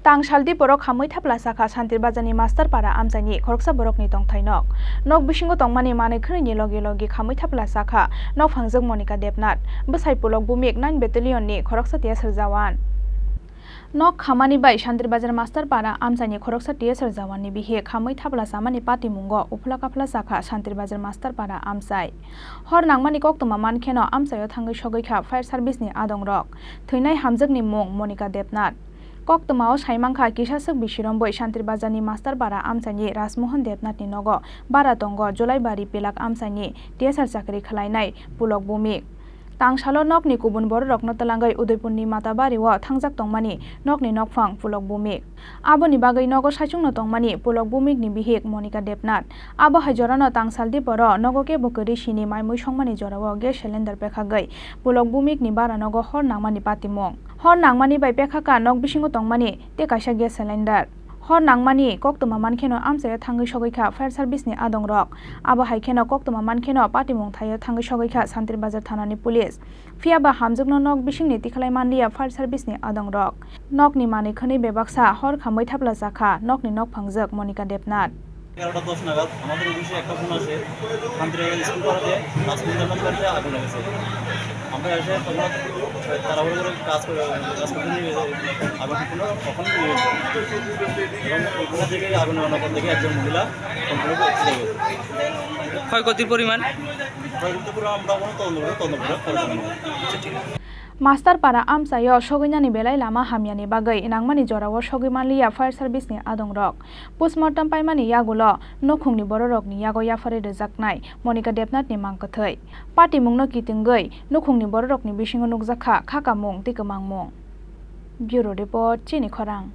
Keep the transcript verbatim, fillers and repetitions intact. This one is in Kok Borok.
Tangsal Diporo khamwi thapla sakha Shantir Bazarni Master Para amchaini khoroksa borokni tongthai nok. Nok bisingo tongmani manwi khwnwini logi logi khamwi thapla sakha nokphangjwk Monika Debnath, bwsai Pulok Bumik nine Battalionni khoroksa T S R jawan. Nok khamani bai Shantir Bazar Master Para amchaini khoroksa T S R jawanni bihik khamwi thapla samani patimungo uphla kaphla sakha Shantir Bazar Master Para amchai. Hor nangmani koktwma mankheno amchaio thangwi sogwi kha fire service ni adongrok. Thwinai hamjwkni mung Monika Debnath. Koktwmao saimankha kisaswk bisiromboi Shantir Bazarni Master Para amchaini Rajmohan Debnathni nogo bara tongo Jolaibari Pilak amchaini T S R chakri khwlainai Pulok Bumik. Tangsalo nokni kubun bororokno twlangwi Udaipurni Matabario thangjak tongmani nokni nokphang Pulok Bumik. Aboni bagwi nogo saichungno tongmani Pulok Bumikni bihik Monika Debnath. Abo hai jorano Tangsal Diporo nogo kebo kwrwi sini maimui songmani jorao gas cylinder pekhagwi Pulok Bumikni bara nogo hor nangmani patimung. Hor nangmani bai pekhaka nok bisingo tongmani tei kaisa gas cylinder. Hor nangmani koktwma mankheno amchaio thangwi sogwi kha fire service ni adongrok. Abo hai kheno koktwma mankheno patimung thaio thangwi sogwi kha Shantir Bazar thanani police. Phiya ba hamjwkno nok bisingni tikhlai manliya fire service ni adongrok. Nokni manwi khwnwi bebaksa hor khamwi thapla sakha nokni nokphangjwk Monika Debnath. এগারোটা দশ নাগাদ আমাদের অফিসে একটা ফোন আসে, শান্তিনগর স্কুল পাড়াতে রাজকুমার বাড়িতে আগুন লেগেছে। আমরা এসে তখন তাড়াহুড়ো করে কাজ করে, কাজ করতে নিয়ে আগুন কোনো কখন নিয়ে গেছে। এবং ওখান থেকে আগুন লাগানোর পর থেকে একজন মহিলা সম্পূর্ণ চলে গেছে। ক্ষয়ক্ষতির পরিমাণ? ক্ষয়ক্ষতির পরিমাণ আমরা কোনো তদন্ত করে, তদন্ত করে খবর জানাবো। Master Para amchaio sogwinani belai lama hamyani bagwi nangmani jorao sogwi manliya fire service ni adongrok. Postmortem paimani yagulo nukhungni bororokni yago yapharwi rwjaknai Monika Debnathni mang kwthwi. Patimungno kitingwi nukhungni bororokni bisingo nukjakha khakamung tei kwmangmung. Bureau Report, Chini Khorang.